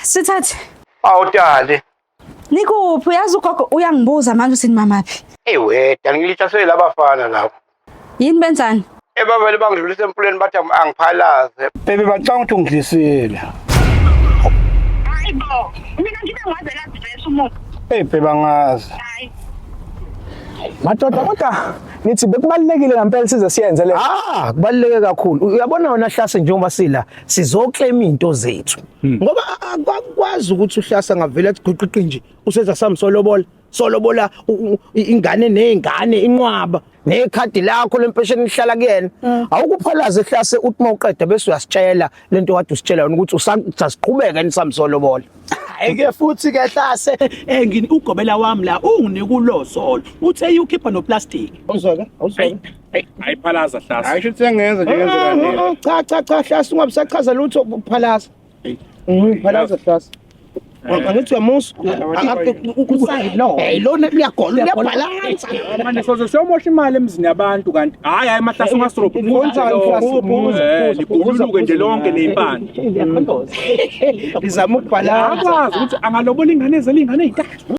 Sithathe. Awu dali. Nikuphi? Uyazi ugogo uyangibuza manje uthi nimamaphi. Ewe, dali ngilitshaswe labafana lapho. Yini benzani? Ebavele bangidlulisa emfuleni bathi angiphalaze. Bebe bacanga ukuthi ungidlisile. Hayi bo, mina ngibe ngaze ngazivesa umuntu. Hey bebe angazi. Hayi. Madoda kodwa nithi bekubalulekile ngempela size siyenze le. Ah, kubaluleke kakhulu. Uyabona wena Hlase njengoba sila sizoclaim into zethu. Ngoba akwazi ukuthi uHlase ngavela athi guqiqi nje usenza samsolobola. Solobola ingane nezingane inqwaba nekhadi lakho lempesheni lihlala kuyena. Awukuphalaze Hlase uthi mawuqeda bese uyasitshela lento kade usitshela yona ukuthi usasiqhubeka nisamsolobola. Hayi-ke futhi-ke hlase ngini ugobela wami la unginika ulosolo uthe ukhipha noplastic. Awuzweke? Awuzweke? Hayi phalaza hlase. Hayi shuthi sengenza nje ngenze kanti. Ah, Cha cha cha Hlase ungabe usachaza lutho phalaza. Phalaza Hlase. Angithi uyamusa. Hey lona uyagola uyabhalansa. Manje soze siyomosha imali emzini yabantu kanti hayi hayi mahlase ungastrobhu. Ligululuke nje lonke nezimpande. Lizama ukubhalansa. Akwazi ukuthi angalobola ingane ezele ingane ezintathu.